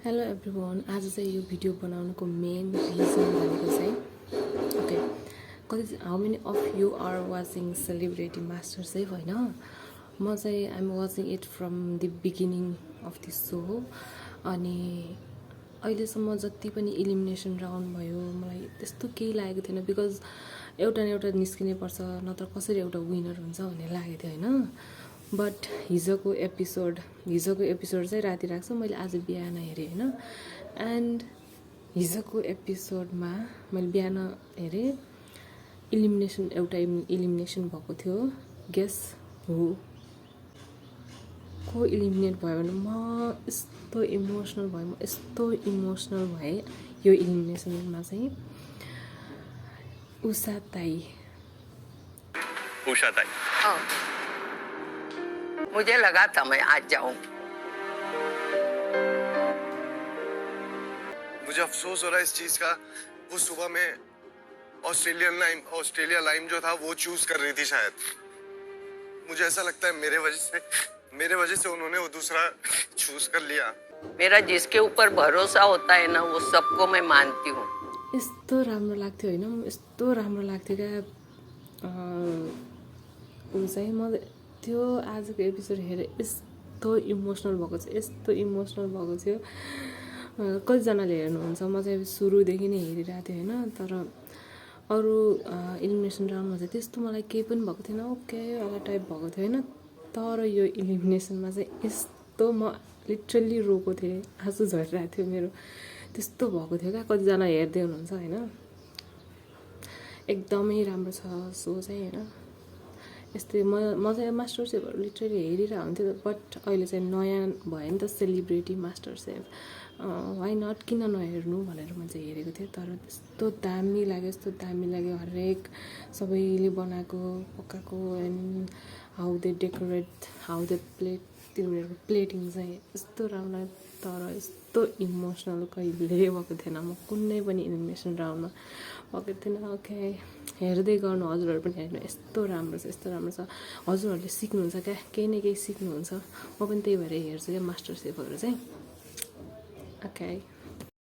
Hello everyone, आज चाहिँ यो भिडियो बनाउनुको मेन रिजन भनेको चाहिँ ओके कति how many of you are watching celebrity master chef होइन। म चाहिँ I'm watching it from the beginning of this show हो। अनि अहिलेसम्म जति पनि इलिमिनेसन राउन्ड भयो मलाई त्यस्तो केही लागेको थिएन, बिकज एउटा न एउटा निस्किनै पर्छ, नत्र कसरी एउटा विनर हुन्छ भन्ने लागेको थियो होइन। बट हिजोको एपिसोड चाहिँ राति राख्छ, मैले आज बिहान हेरेँ होइन। एन्ड हिजोको एपिसोडमा मैले बिहान हेरेँ, एउटा इलिमिनेसन भएको थियो। गेस हु को इलिमिनेट भयो भने म यस्तो इमोसनल भएँ यो इलिमिनेसनमा चाहिँ। उषा ताई मुझे लगा था मैं आज जाऊं। मुझे अफसोस हो रहा है इस चीज का। वो सुबह में ऑस्ट्रेलिया लाइम जो था वो चूज कर रही थी शायद। मुझे ऐसा लगता है मेरे वजह से उन्होंने वो दूसरा चूज कर लिया। मेरा जिसके ऊपर भरोसा होता है ना, वो सबको मैं मानती हूँ। यस्तो राम्रो लाग्थ्यो होइन, यस्तो राम्रो लाग्थ्यो क्या। ऊ चाहिँ म त्यो आजको एपिसोड हेरेर यस्तो इमोसनल भएको थियो। कतिजनाले हेर्नुहुन्छ, म चाहिँ सुरुदेखि नै हेरिरहेको थिएँ होइन। तर अरू इलिमिनेसन राउन्डमा चाहिँ त्यस्तो मलाई केही पनि भएको थिएन, ओके वाला टाइप भएको थियो होइन। तर यो इलिमिनेसनमा चाहिँ यस्तो म लिटरल्ली रोएको थिएँ, आँसु झरिरहेको थियो मेरो, त्यस्तो भएको थियो क्या। कतिजना हेर्दै हुनुहुन्छ होइन। एकदमै राम्रो छ सो चाहिँ होइन। यस्तै म चाहिँ मास्टर सेफहरू लिटरली हेरिरहेको हुन्थ्यो, बट अहिले चाहिँ नयाँ भयो नि त celebrity master chef, why not, किन नहेर्नु भनेर म चाहिँ हेरेको थिएँ। तर यस्तो दामी लाग्यो हरेक सबैले बनाएको पकाएको and how they decorate, how they plate, तिनीहरूको प्लेटिङ चाहिँ यस्तो राम्रो लाग्यो। तर यस्तो इमोसनल कहिले भएको थिएन म कुनै पनि इलिमिनेसन राउन्डमा भएको थिएन। ओके हेर्दै गर्नु, हजुरहरू पनि हेर्नु, यस्तो राम्रो छ। हजुरहरूले सिक्नुहुन्छ क्या, केही न केही सिक्नुहुन्छ। म पनि त्यही भएर हेर्छु क्या मास्टर सेफहरू चाहिँ। ओके।